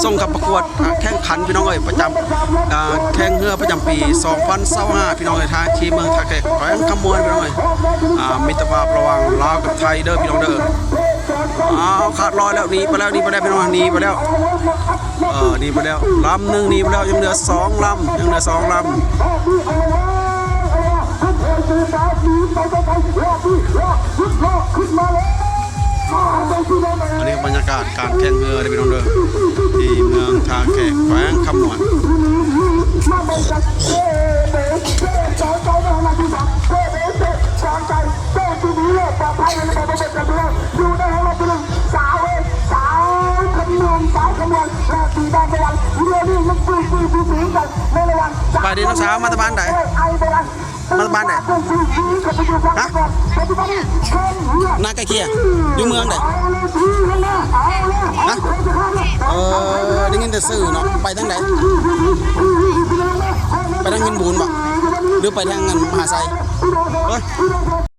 ສົ່ງເຂົ້າປະກວດ ອ່າ ແຂ່ງຂັນ ພີ່ນ້ອງເອີຍ ປະຈຳ ອ່າ ແຂ່ງເຮືອປະຈຳປີສອງພັນຊາວຫ້າ ພີ່ນ້ອງເອີຍ ທ່າຂີ້ເມືອງທ່າແຂກ ແຂວງຄຳມ່ວນ ພີ່ນ້ອງເອີຍ ອ່າ ມິດຕະພາບລະຫວ່າງລາວກັບໄທເດີ ພີ່ນ້ອງເດີ. ອ້າວ ຂາດລອຍແລ້ວ ໜີໄປແລ້ວ ໜີໄປແລ້ວ ພີ່ນ້ອງ ໜີໄປແລ້ວ ເອີ ໜີໄປແລ້ວ ລຳໜຶ່ງໜີໄປແລ້ວ ຍັງເຫຼືອສອງລຳ ຍັງເຫຼືອສອງລຳ. ອັນນີ້ບັນຍາກາດການແຂ່ງເຮືອເດີພີ່ນ້ອງເດີ ທີ່ເມືອງທ່າແຂກ ແຂວງຄຳມ່ວນ. ສະບາຍດີນ້ອງສາວ ມາແຕ່ບ້ານໃດ? ມາແຕ່ບ້ານໃດ? ຮະ? ນາກາເຄຍ ຢູ່ເມືອງໃດ? ຮະ? ເອີ ໄດ້ຍິນແຕ່ຊື່ເນາະ. ໄປທາງໃດ? ໄປທາງເງິນບູນບໍ ຫຼືໄປທາງອັນມະຫາໄຊ? ໂອ້ຍ.